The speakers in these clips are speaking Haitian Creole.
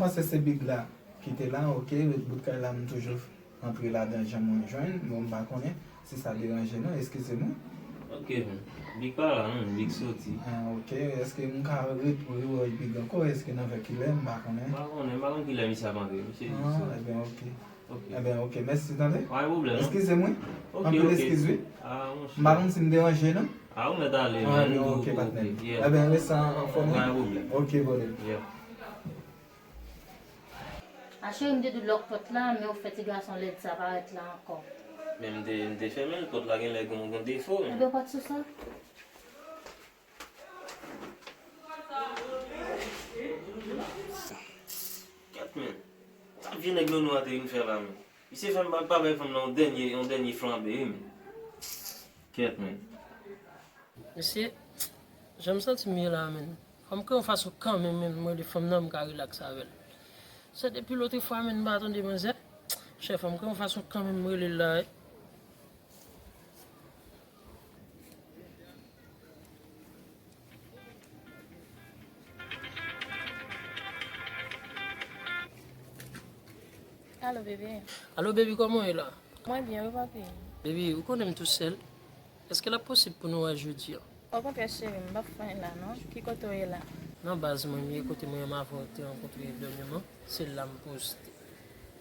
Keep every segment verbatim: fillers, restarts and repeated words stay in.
Panse se Big la ki te la, ok, bout kay la m toujou antre ladan jan mwen jwenn, bon, m pa konnen si sa deranje nou, eskize mwen. Ok, men. Big pa la, non, Big soti. Ah, ok, èske m ka re-, rewatch Big ankò, èske nan vè kilè, m pa konnen. M pa konnen, m pa konn kilè misye ap antre, misye jis Ah, soti. Ebyen, ok. Ok. Ebyen, ok, mèsi, tande. Pa gen pwoblèm, non? Eskize mwen. Ok, Anpil ok. eskiz, wi. Ah, monchè. M pa konn si m deranje, non? Ah, ou mèt ale, Ah, men, ebyen, nou, ok, patnè. Ok, yeah. Ebyen, rete an, an fòm, Pa gen wi. pwoblèm. Ok, brother. Yeah. A cheri, m te di w lòk pòt la, men ou fè ti gason lèd sa parèt la ankò. Men m te, m te fèmen l, pòt la genlè gon, gon defo, men. Ebyen, ou pa t sou sa? Kèt, men. Sa vye nèg Nono a te vin fè la, men. Misye fè m pa, pa bay fanm nan yon dènye, yon dènye flanbe, wi, men. Kèt, men. Mesye, jan m santi m ye la, menn. Fò m kreye yon fason kanmenm, menn, m rele fanm nan, m ka rilaks avè l. Se depi lòt fwa, menn, m pa tande manzè. Chè, fò m kreye yon fason kanmenm, m rele l la, wi. Alo, bebe. Alo, baby, kòman w ye la? Mwen byen, wi, papi. Baby, ou konnen m tousèl. Èske l ap posib pou nou wè jodi a? Okontrè, cheri, m p ap fè anyen la, non. Ki kote w ye la? Nan baz mwen, m ye kote mwen menm avè w te rankontre dènyèman. Se la m poste.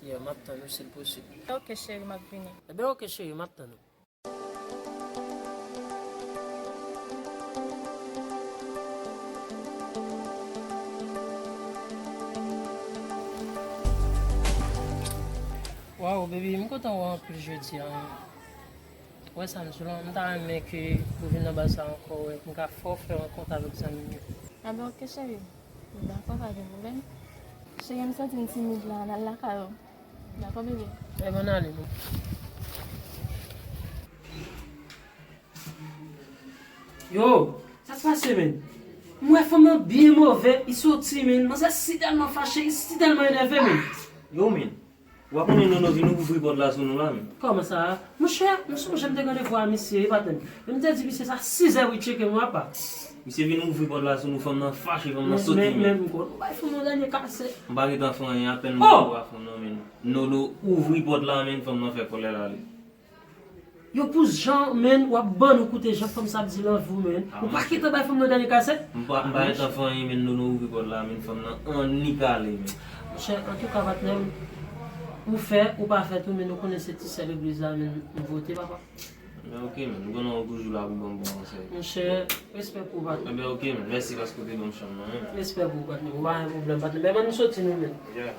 Yeah, m ap tann ou, si l posib. Ok, cheri, m ap vini. Ebyen, ok, cheri, m ap tann ou. Waw, baby, m kontan wè w anpil jodi a. Wè sa m di w lan, m ta renmen ke ou vin nan baz sa ankò, wè, m ka fè w fè rankont avèk zanmi m yo. Anben, ok, cheri. Dakò, pa gen pwoblèm. Cheri, m santi m timid la, n al lakay ou. Dakò, bebe? Ebyen, ann ale, non. Yo, sa k pase, menn? M wè fanm nan byen move, li soti, menn. Manzè si tèlman fache, li si tèlman enève, menn. Yo, menn. Ou pa konnen Nono vin ouvri pòt la sou nou la, menn. Kòman sa? Monchè, m sonje m te gen randevou a misye, wi, patnè m. E m te di misye sa sizè wi tcheke m, apa. Misye vin ouvri pòt la sou nou, fanm nan fache, fanm nan soti, menn. Men, men, men, m konn ou bay fanm nan dènye kase. M pa gentan fè anyen, apèn m wè fanm nan, menn. Nono ouvri pòt la, menn, fanm nan fè kòlè l ale. Yo pou jan, menn, w ap ban nou koute jan fanm sa ap di l anvi w, menn. Ou pa gentan bay fanm nan dènye kase? M pa, m pa gentan fè anyen, menn, Nono ouvri pòt la, menn, fanm nan annik ale, menn. Monchè, antouka, patnè m, ou fè, ou pa fè tou, menn, ou konnen se ti sè legliz la, menn, m vote, papa. Men ok, menn, m konnen ou toujou la pou ban m bon konsèy. Monchè, respè pou ou, patnè. Enben ok, menn, mèsi paske w te ban m chanm nan, menn. Respè pou ou, patnè. Ou pa gen pwoblèm, patnè. Men, ann soti nou, menn. Yeah.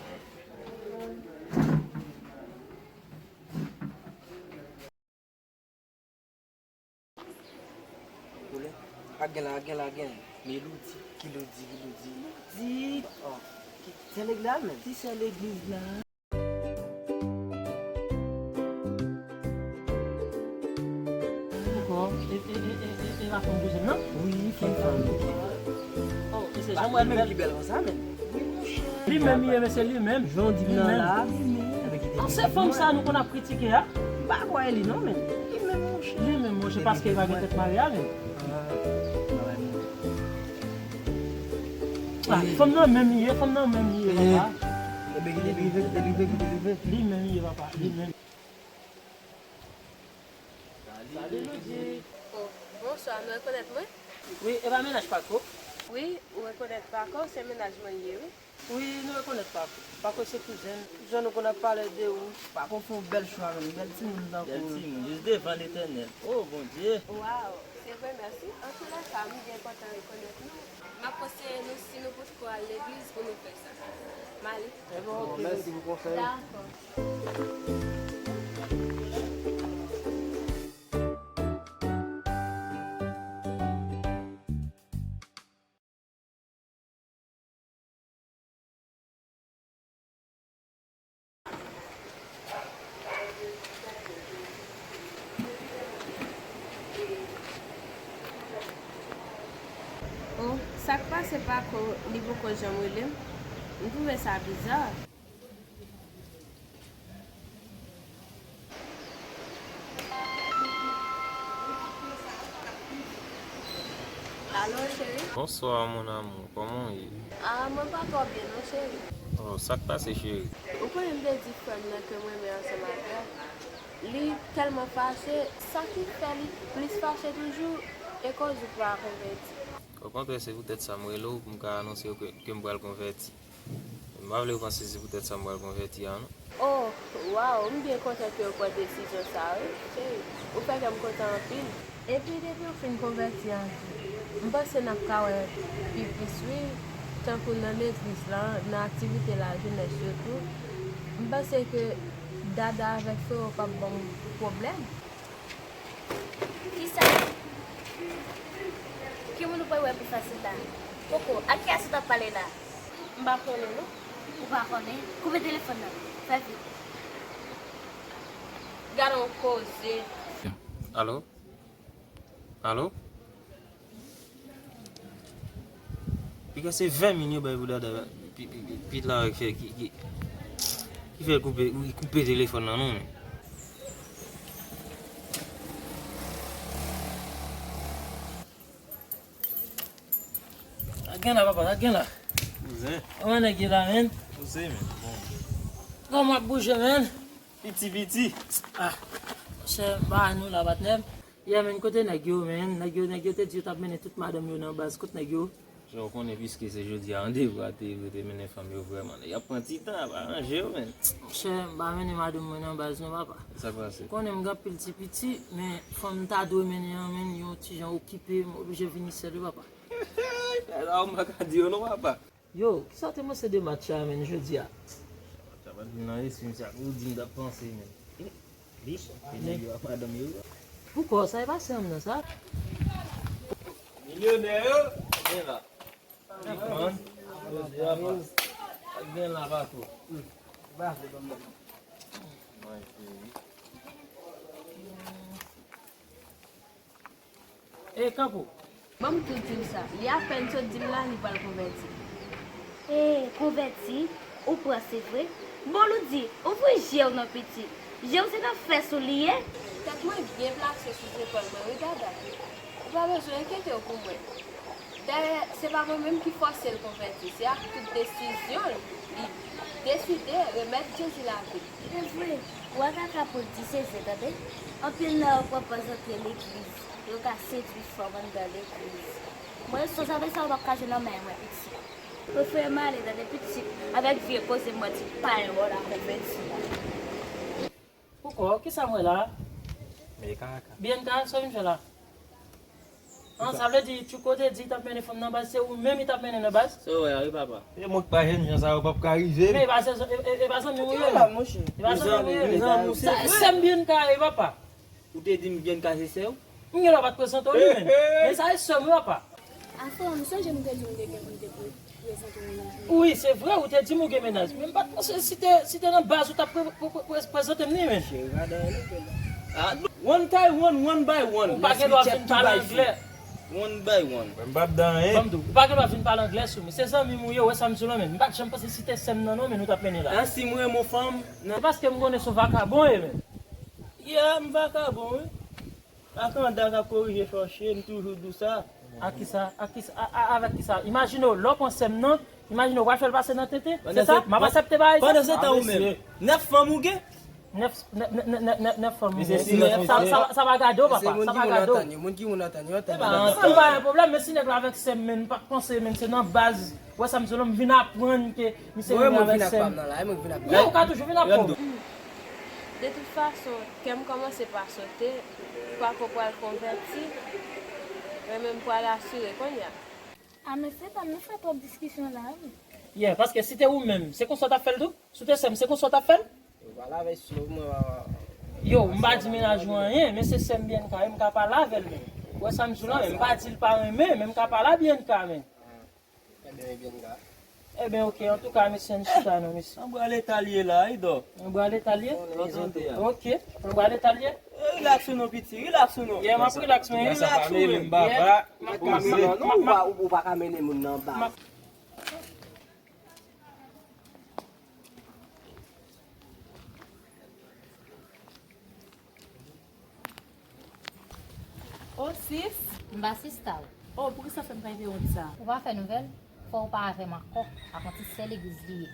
Koulè. Ak gen la, ak gen la, ak gen. Melodi, ki Lodi, ki Lodi. Lodi. Oh, ki, sè legliz la menm. Ki sè legliz la. Ankò, e, e, e, e, e, e pa fanm bouzèn nan? Wi, fanm fanm. Oh, e se jan mwen menm ki bèl konsa, menn. Li menm, li menm, se li menm. Jan w di m nan la. An se fanm sa nou konn ap kritike a? M pa kwè li non, menn. Li menm, monchè. Li menm, monchè, paske li pa gen tèt mare a, menn. Ah, fanm nan menm li ye, fanm nan menm li ye, papa. Li menm li ye, papa, li menm. Salut, Ludi. Oh, bonswa, nou rekonèt mwen? Wi, e pa mennaj Pako? Wi, ou rekonèt Pako, se mennaj mwen li ye, wi. Wi, nou rekonèt Pako. Pako se kouzen. Jan nou konn ap pale de ou. Pako fè yon bèl chwa menm, bèl timoun tankou ou. Bèl timoun, jis devan Letènèl. Oh, Bondye! Waw, se vre, mèsi. Antoulèka, m byen kontan rekonèt nou. M ap konseye nou, si nou potko al legliz, pou nou fè sa. M ale. Ebyen, ok. Mèsi pou konsèy ou. Dakò. Oh, sa k pase Pako, li poko janm rele m? M twouve sa biza. Alo, cheri? Bonsoir, mon amour. Kòman w ye? Ah, mwen pa twò byen non, cheri. Oh, sa k pase, cheri? Ou konnen m te di frè m nan ke m renmen ansanm avè l. Li tèlman fache, sa ki fè li plis fache toujou, e koz ou pa konvèti. Okontrè, se poutèt sa m rele w pou m ka anonse w ke, ke m pral konvèti. M pa vle w panse se poutèt sa m pral konvèti a, non. Oh, waw, m byen kontan ke w pran desizyon sa a, wi, cheri. Ou fè kè m kontan anpil. Epi depi w fin konvèti a, m panse n ap ka wè pi plis, wi, tankou nan legliz la, nan aktivite lajenès yo tou. M panse ke Dada avèk Fero p ap ban m pwoblèm. Kisa? Ki moun ou pral wè pou fasil la? Koko, ak kiyès ou t ap pale la? M pa konnen non. Ou pa konnen? Koupe telefòn nan. Fè vit. Gade yon koze. Alo? Alo? Piga se ven min yo bay pou Dada, pi, pi, pi, pi la ki, ki, ki, ki fè l koupe, koupe telefòn nan non, men. Sa gen la, papa, sa gen la. Kouzen. Kòman nèg ye la, men? Kouzen, men. Bon. Kòman w ap bouje, men? Piti, piti. Ah, monchè, ba nou la, patnè. Yeah, men, kote nèg yo, men? Nèg yo, nèg yo te di yo t ap mennen tout madanm yo nan baz. Kot nèg yo? Jan w konnen, piske se jodi a randevou a te, yo te mennen fanm yo vrèman. Nèg y ap pran ti tan ap aranje yo, men. Monchè, m pa mennen madanm mwen nan baz non, papa. Sa k pase? Konnen m gen anpil ti piti, men fanm m ta dwe mennen an, men, yon ti jan okipe, m oblije vini sèl wi, papa. Sa w pa ka di yo non, papa. Yo, kisa w te panse de match la, men, jodi a? Sa pa t vin nan lespri m, se ak Roody m t ap panse, men. Li, se nèg yo ak madanm yo. Poukò, sa e pa sè m nan, sa? Milyonè yo, gen la. Konprann? Jodi a, pa. Sa gen la, pa twòp. Mwen, cheri. E, kanpo. Ban m tou di w sa. Li apèn sot di m la, li pral konvèti. E, konvèti? Ou pran, se vre? Bon, Roody, ouvri je w non, pitit. Je w se nan fès ou li ye. Tèt mwen byen plase sou zepòl mwen, wi, Dada. Ou pa bezwen enkyete w pou mwen. Dayè, se pa mwen menm ki fòse l konvèti, se ak tout desizyon l, li deside remèt Jezi lavi l. Se vre, ou ak Kaka pou l di se vre, tande. Anpil nan yo pran pòz antre legliz, yo ka sedui fanm anndan legliz. Mwen, responsab sa yo p ap ka jwenn nan men mwen, pitit. Prefere m ale, tande, pitit, avèk vye koze manti pawòl a konvèti a. Poukò? Kisa m wè la? Bianca, sa w vin fè la? An, sa vle di, Tchouko te di li t ap mennen fanm nan baz, se ou menm li t ap mennen nan baz? Se ou wè a wi, papa. E mwen k pa jènjan sa yo p ap ka rive. Men e pa se, e, e, e pa zanmi w yo, non? E pa zanmi w yo, non? Sa e sè m Bianca ye, papa. Ou te di m Bianca se sè w? M gen dwa pa t prezante w li menm. Men sa e sè m wi, papa. Afò, m sonje m te di w m te gen pou m te pre-, prezante w mennaj mwen. Wi, se vre, ou te di m ou gen mennaj. Men m pa t panse si te, si te nan baz ou t ap pre-, pre-, pre-, prezante m li, men. Cheri, pa dèyè nou fè la. Ah, one by one, one by one. Ou pa gen dwa vin pale anglè. One by one. Mwen m p ap dan anyen. Ban m di w, ou pa gen dwa vin pale anglè sou mwen. Se zanmi m ou ye, ou wè sa m di w lan, men. M pa t janm panse si te sè m nan, non, men nou t ap mennen la. Ah, si m renmen yon fanm, nan. Se paske m konnen se yon vakabon w ye, men. Yeah, m vakabon, wi. Makanda k ap korije fòche, m toujou di w sa. Ak kisa? Ak kisa? A, a, avèk kisa? Imajine w, lè w pran sè m nan, imajine w pral fè l pase nan tenten. Se sa? M ap aksepte bagay sa? Pandan se tan ou menm, nèf fanm ou gen? Nèf, nè-, nè-, nè-, nè-, nè-, nèf fanm ou gen. Sa, sa, sa pa gade w, papa. Sa pa gade w. Moun ki moun antann yo, moun ki moun antann yo, antann yo. Antann pa gen pwoblèm, men si nèg la avèk sè m, men m pa t panse, men se nan baz. Ou wè sa m di w lan, m vin aprann ke misye renmen avèk sè m. Yo, ou ka toujou vin ap pran. De tout fason, kè m kòmanse pa sote, Pako pral konvèti, mwen menm pral asire kounye a. A, men se pa m, nou fè twòp diskisyon la, wi. Yeah, paske si te ou menm, se konsa w t ap fè l tou? Si w te sè m, se konsa w t ap fè l? Yo, pale avèk Slo, mwen, yo, m pa di mennaj ou anyen, men se sè m Bianca, m ka pale avè l, men. Ou wè sa m di w lan, men m pa di l pa renmen, men m ka pale a Bianca, men. Ebyen, ebyen, m ka. Ebyen, oke, antouka, mesye, n chita non, mesye. Anba leta l ye la, wi, dò. Anba leta l ye? Ou tande a. Oke, anba leta l ye? Eh, relax ou non, piti, relax ou non. Yeah, m ap relax, men relax ou, men. Yeah, m ap relax. Non, ou pa, ou pa ka mennen moun nan anba. O sis. M pa sista w. O, poukisa w fè m pa enterwonp sa? Ou pa fè nouvèl? Fò w pa avè m ankò. Ak yon ti sè legliz li ye.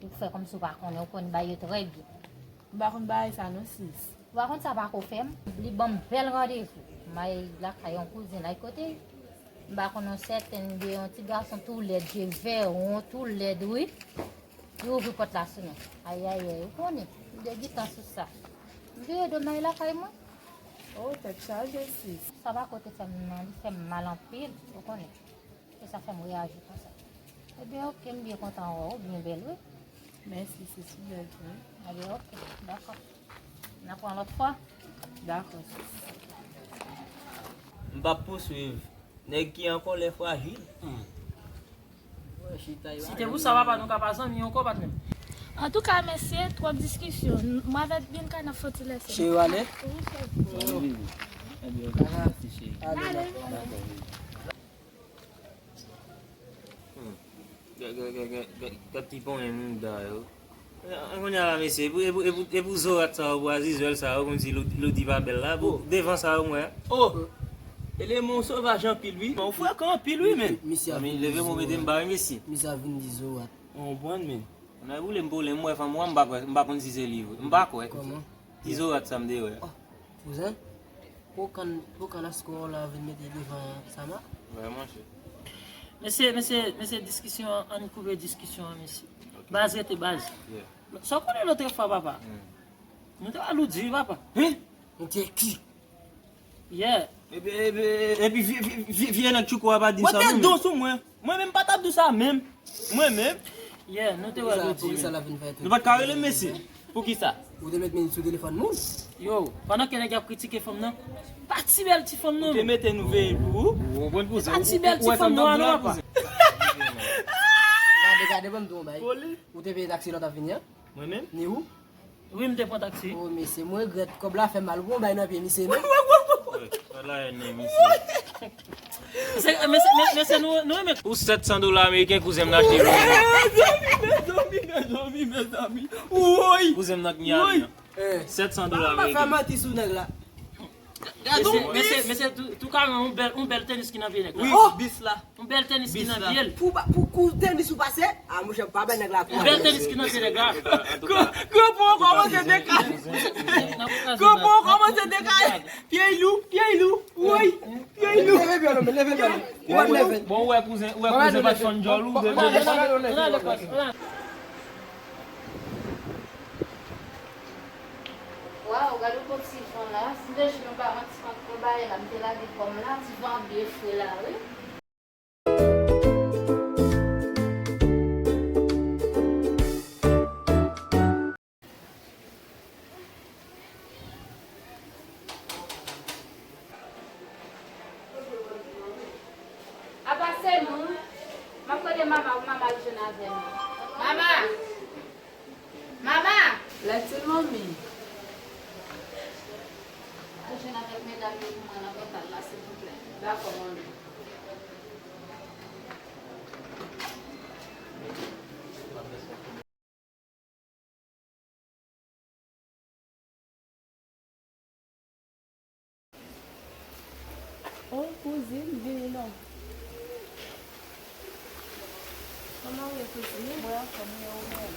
Ou fè kòmsi w pa konnen, ou konn bagay yo trè byen. M pa konn bagay sa non, sis. Ou pa konn sa pa ko fè m? Li ban m bèl randevou. M al lakay yon kouzin la, kote m pa konn yon sèten de yon ti gason tou lèd, je vè won, tou lèd, wi. Li ouvri pòt la sou nou. Ayayay, ou konnen, m te gentan sou sa. M vire do m al lakay mwen. Oh, tèt chaje, sis. Sa pa ko te fè m non, li fè m mal anpil, ou konnen. E sa fè m reyaji konsa. Ebyen, oke, m byen kontan wè w, ou byen bèl, wi. Mèsi, sis, ou bèl tou, wi. Ebyen, oke, dakò. N a pran lòt fwa. Dakò, sis. M p ap pouswiv. Nèg ki an kòlè frajil. Hmm. Si te pou sa, papa, nou ka pa zanmi ankò, patnè. Antouka, mesye, twòp diskisyon. Mwen avèk Bianca n ap fè yon ti lèse. Cheri, w ale? Wi, cheri. Ebyen, ok, mèsi, cheri. Ale. Dakò, wi. Hmm. Gad, gad, gad, gad, gad, gad ti ponyen moun dan yo. Kounye a la, mesye, e pou, e pou, e pou, e pou zorat sa yo, pou azizwèl sa yo, kòmsi Lou-, Loudy pa bèl la, pou devan sa yo, mwen. Oh! Eleman w sovaj anpil, wi. Ou frekan anpil, wi, men. Mesye a vin di zorat. Leve mwen mete m ba, wi, mesye. Mesye a vin di zorat. Ou konprann, men. Nan boule m boule, m wè fanm, mwen, m pa kwè, m pa konn si se li vre. M pa kwè. Kòman? Ti zorat sa m te wè. Oh, kouzen. Pou kann, pou kann askò w la vin mete devan Sama? Vrèman, chè. Mesye, mesye, mesye, diskisyon an, ann koupe diskisyon an, mesye. Ok. Baz rete baz. Yeah. Sa w konnen lòt fwa, papa? Hmm. Nou te wè Loudy, papa. Hein? Nou te ki? Yeah. Epi, epi, epi vye, vye, vye, vye nèg tchouko a pa di sa non, men. Mete do sou mwen. Mwen menm pa t ap di sa menm. Mwen menm. Yeah, nou te wè Loudy. Poukisa, poukisa l ap vin fè tou? Nou pa t ka rele m mesye. Poukisa? Ou te met men sou telefòn moun? Yo, pandan ke nèg ap kritike fanm nan, pa ti bèl ti fanm non. Ou te mete nou veye pou ou. Ou konprann kouzen? Pa ti bèl ti fanm non, non, papa. Gade, gade, ban m di w yon bagay. Ou te peye taksi lè w t ap vini an? Mwen menm? Ni ou? Wi, m te pran taksi. Oh, mesye, mwen regrèt. Kòb la fè mal. Ou pran bay nan pye misye, non? Wi, pa la haine nan misye. Mesye, mesye, mesye, nou, nou renmen. Pou sèt san dola ameriken, kouzen m nan achte. Mezanmi, mezanmi, mezanmi. Woy! Kouzen m nan k Miami an. Eh. Sèt san dola ameriken. Pa fè manti sou nèg la. Gade yon bis. Mesye, mesye, tou, tou ka yon bèl, yon bèl tenis ki nan pye nèg la. Wi, bis la. Yon bèl tenis ki nan pye l. Pou ba, pou kou tenis ou pase, a, monchè, pa bay nèg la kou. Yon bèl tenis ki nan pye nèg la. Kranpon an kòmanse dekaye. Kranpon an kòmanse dekaye. Pye lou, pye lou. Woy, pye lou. Leve pye w non, leve pye w non. Ou pa leve. Bon, ou wè kouzen, ou wè kouzen pa t fann djòl ou. Waw, gade yon ti van la. Si de jou nou pa rantre kont yon bagay la, m te lage kò m la, ti van ap byen fre la, wi. Apa se nou, m ap mande mama pou mama al jwenn avè nou. Mama! Mama! Lèt ti manmi. Al jwenn avèk medam yo pou mwen nan pòtal la, silvouplè. Dakò, manmi. O, kouzin, vini non. Kòman w ye, kouzin? Mwen anfòm, e ou menm?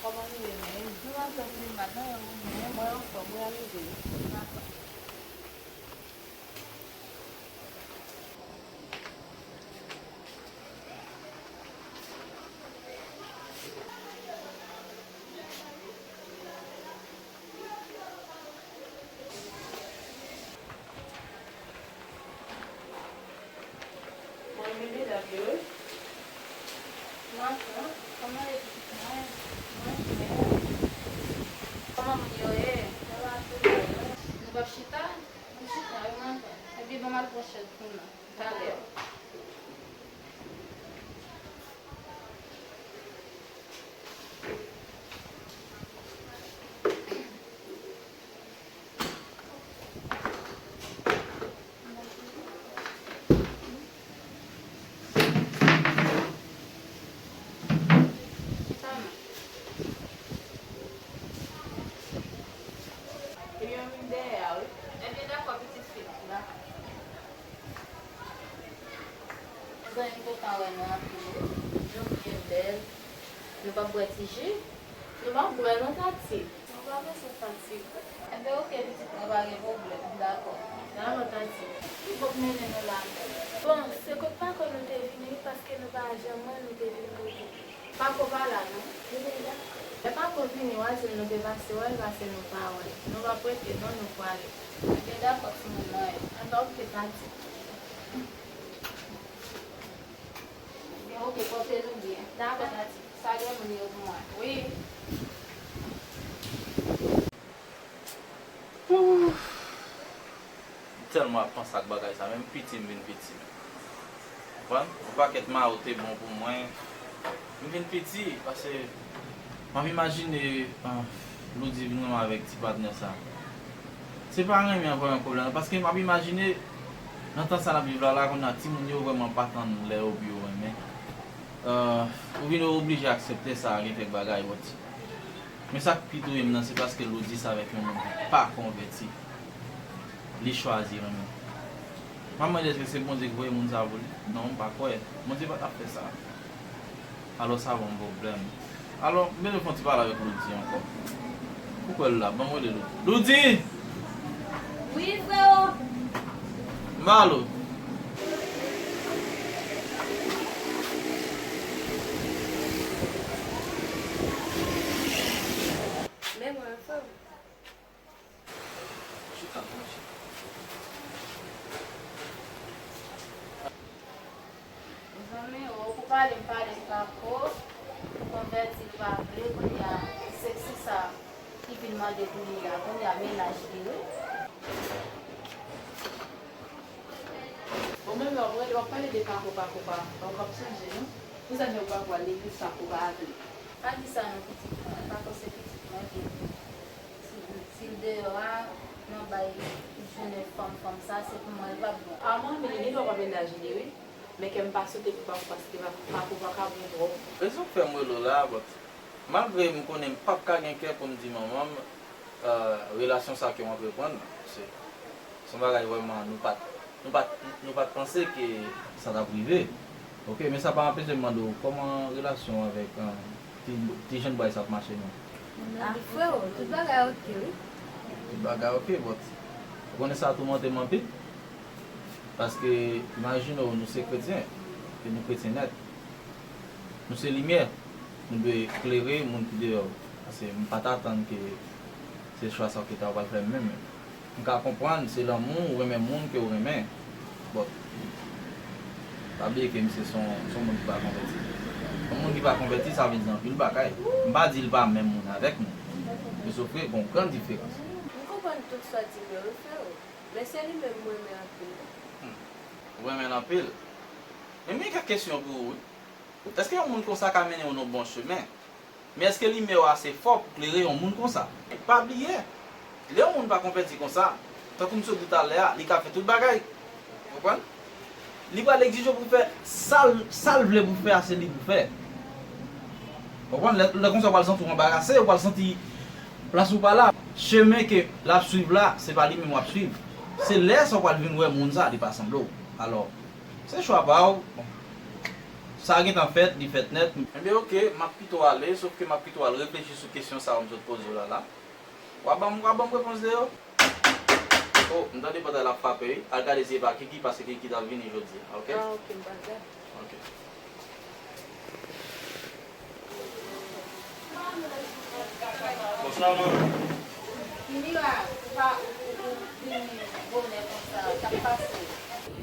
Kòman w ye menm? Mwen anfòm, e ou menm? Mwen anfòm, mwen anfòm. Mwen, men medam yo, wi. Mwen, kòman ye pitit mwen? Mwen, mwen. Kòman moun yo ye? Nou p ap chita? Ann chita, wi, mwen. Epi, ban m al pran chèz pou nou. Talè. Ebyen, dakò, pitit fi m. Dakò. Mezanmi, m kontan wè nou anpil, wi. Nou byen bèl. Nou p ap bwè ti ji? Nou p ap bwè non, Tati. Nou pa bezwen fatige. Enben, oke, pitit mwen, pa gen pwoblèm. Dakò. Dakò, Tati. Ki bon k mennen nou la menm? Bon, se kot Pako nou te vini, wi, paske nou pa janm wè l, nou te vin kote. Pako pa la, non. Li deja. Lè Pako vini, w a di l nou te pase wè l, pase nou pa wè l. Nou p ap rete, non, nou prale. Enben, dakò, timoun mwen. Enben, oke, Tati. Enben, oke, pòte nou byen. Dakò, Tati. Sa gen moun yo pou mwen. Wi. Ooh. M tèlman ap panse ak bagay sa, menm piti m vin piti. Konprann? Yon pakèt mayo te bon pou mwen. M vin piti, paske m ap imajine, ah, Loudi vin renmen avèk ti patnè sa. Se pa renmen an vrèman pwoblèm nan, paske m ap imajine, nan tan sa n ap viv la, la, kounye a, timoun yo vrèman pa tann lè yo pou yo renmen. Ah, ou vin oblije aksepte sa, gen kèk bagay, but Men sa k pi touye m nan, se paske Loudi sa avèk yon moun ki pa konvèti. Li chwazi renmen. M ap mande èske se Bondye ki voye moun sa pou li? Non, m pa kwè. Bondye pa t ap fè sa. Alò, sa ban m pwoblèm. Alò, m bezwen fè yon ti pale avèk Loudi ankò. Ou kwè l la? Ban m rele Loudi. Loudi! Wi, freo. M ba l ou. Men mwen anfòm. Chita, chita. Mezanmi, ou pou pale, m pale m pa ko, konvèti l pa vle, kounye a, seksi sa ki vin mande pou li a, kounye a, mennaj li, wi. Bon, men lè w ap pale de pako, pako, pa, pa, w ap sonje, non? Pou sa, men w pa pral legliz, pako pa vle. Pa di sa non, pitit mwen. Pako se pitit mwen, epi si, si l deyò a, nan bay jounen fanm, fanm sa, se pou mwen, l p ap bon. A, manmi, li gen dwa pa mennaj li, wi. Men kè m pa sote pou pako, paske pa, pako pa ka bon twòp. Rezon k fè m rele w la, but malgre m konnen m p ap ka gen kè pou m di manman m, eh, relasyon sa ke w antreprann, se, se yon bagay vrèman nou pa t, nou pa t, nou pa t panse ke sa t ap rive. Oke, men sa pa anpeche m mande w, kòman relasyon w avèk, eh, ti, ti jennbway sa ap mache non? Ah, freo, tout bagay oke, wi. Tout bagay oke, but ou konnen sa toumante m anpil? Paske, imajine w, nou se kretyen, e nou kretyen nèt. Nou se limyè, nou dwe klere moun ki deyò. Paske m pa t atann ke se chwa sa w te ta pral fè menm. M ka konprann, se lanmou, ou renmen moun ke w renmen. But, pa bliye ke misye se yon, se yon moun ki pa konvèti. Yon moun ki pa konvèti, sa vle di anpil bagay. M pa di l pa menm moun avèk nou. Men sof ke gen yon gran diferans. M konprann tout sa w di m yo, wi, freo. Men se li menm m renmen anpil. Hmm. Ou renmen l anpil? Men m gen kèk kesyon pou ou, wi. Èske yon moun konsa ka mennen w nan bon chemen? Men èske limyè w ase fò pou klere yon moun konsa? Pa bliye, lè yon moun pa konvèti konsa, tankou m sot di w talè a, li ka fè tout bagay. Ou konprann? Li pral egzije w pou fè sa l, sa l vle pou fè a, se li pou fè. Ou konprann? Lè, lè konsa, w pral santi w anbarase, w pral santi plas ou pa la. Chemen ke l ap swiv la, se pa li menm w ap swiv. Se lè sa w pral vin wè moun sa, li pa sanble w. Alò, se chwa pa w. Bon. Sa gentan fèt, li fèt nèt. Enben, oke, m ap pito ale, sof ke m ap pito al reflechi sou kesyon sa yo m sot poze w la, la. W a ban m, w a ban m repons de yo? O, m tande pòt la ap frape, wi. Al gade si se pa Kiki, paske Kiki t ap vini jodi a, oke? Ah, oke, m pral gade. Oke. Bonswa, manmi. Ki mirak, ou pa, ou, ou, ou vini bonè konsa, sa k pase?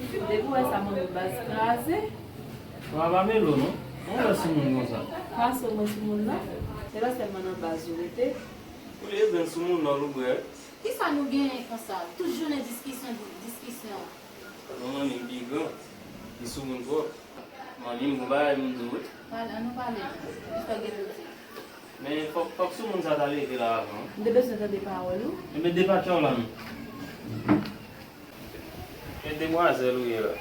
Depi w wè sa, manmi, baz kraze. Wa pa mele w, non. Mwen wè sou moun konsa. Pa sou mwen sou moun, non. Se pa sèlman nan baz ou rete. Ou leve sou moun, non, ou brè. Kisa nou genyen konsa? Tout jounen diskisyon, di-, diskisyon. Non, manmi, m pi gran. Li sou moun twòp. Manmi, m gon bagay pou m di w, wi. Pale, ann nou pale. Kisa w gen pou di? Men fòk, fòk sou moun sa ta leve la avan. M te bezwen tande pawòl ou. Enben, depatcha w la, non. Men demwazèl ou ye la.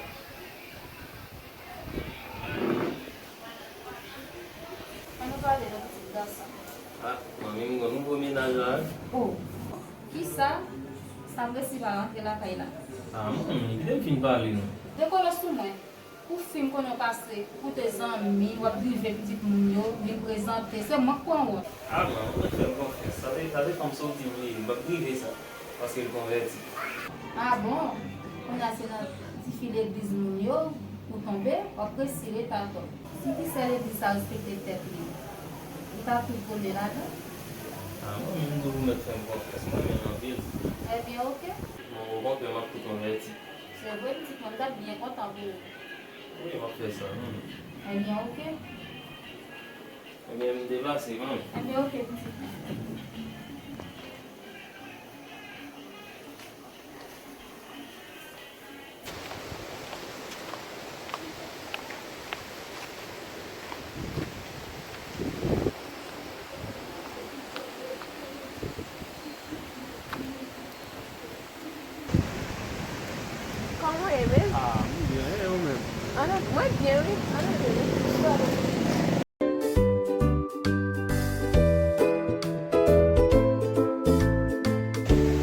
Ann nou pale non, pitit gason. Ah, manmi, m gon nouvo mennaj la, wi. Oh, kisa? Sa m resi pa rantre lakay la. Ah, manmi, kite m fin pale, non. Dekole sou mwen. Ou Fi m konnen w pase koute zanmi, w ap drive pitit moun yo, vin prezante. Se mwen k pran wòl. A non, ou mèt fè m konfyans. Sa se, sa se fanm sa w di m li ye, m p ap drive sa, paske l konvèti. A bon? Kounye a se nan tifi legliz moun yo ou tonbe, w ap resi retata w. Si ti sè legliz sa respekte tèt li, li ta tou vole ladan? A mwen menm, m di w ou mèt fè m konfyans, mwen renmen l anpil. Ebyen, oke. Bon, okontrè, m ap tou konvèti. Se vre, pitit mwen, m t ap byen kontan pou ou. Wi, m ap fè sa, wi. Ebyen, oke. Ebyen, m deplase, wi. Ebyen, oke, pitit mwen. Kòman w ye menm? Ah, m byen, e ou menm? An, mwen byen, wi. An, mwen byen, wi.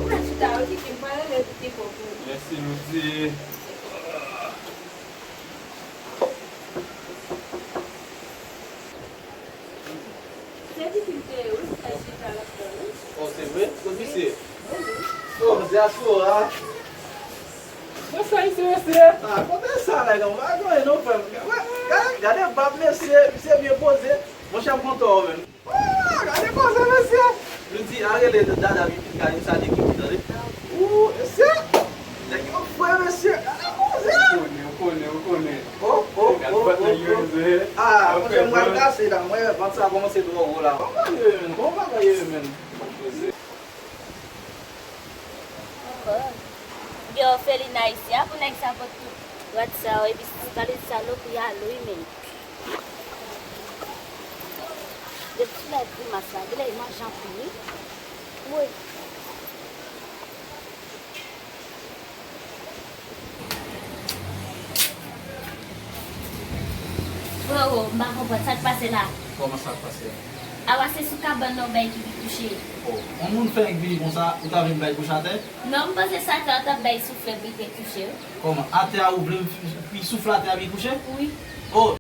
Ou mèt chita, wi, Kiki, m pral rele Kiki pou ou. Mèsi, Luzi. Se di ki m te ye, wi, m fè chita lòt bò, wi. Oh, se vre? Kot misye? Wi, wi. Oh, dyaspora. Mwen sa misye, mesye. Ah, kote sa la, non? Pa gen anyen non, frè m. Gade, gade, gade bab mesye, misye byen poze. Monchè, m kontan wè w, menm. Ah, gade koze, mesye. Luzi, a rele Dada vin, vin gade sa de Kiki, tande. Ooh, mesye. Nèg yo fre, mesye. Gade koze. Ou konnen, ou konnen, ou konnen. Oh, oh, oh, oh, oh. Ah, monchè, m pral kase la. Mwen, vant sa kòmanse twò wo la. Kòman bagay yo ye, menm? Kòman bagay yo ye, menm? Ankò. Gen òfelina isi a pou nèg sa pot tout rad sa yo, epi tande salopri a lou, wi, menm. Depi sou la grimas la, genlè li manje anpil, wi. Wi. Frero, m pa konprann sa k pase la. Kòman sa k pase la? Awa, se sou kabann nan w bay Kiki kouche. Oh, yon moun fè yon bri konsa, ou ta vin bay kouche atè? Non, m panse se atè a w t ap bay soufle pou l te kouche, wi. Kòman? Atè a ou vle m fi-, fi-, soufle atè a pou l kouche? Wi. Oh,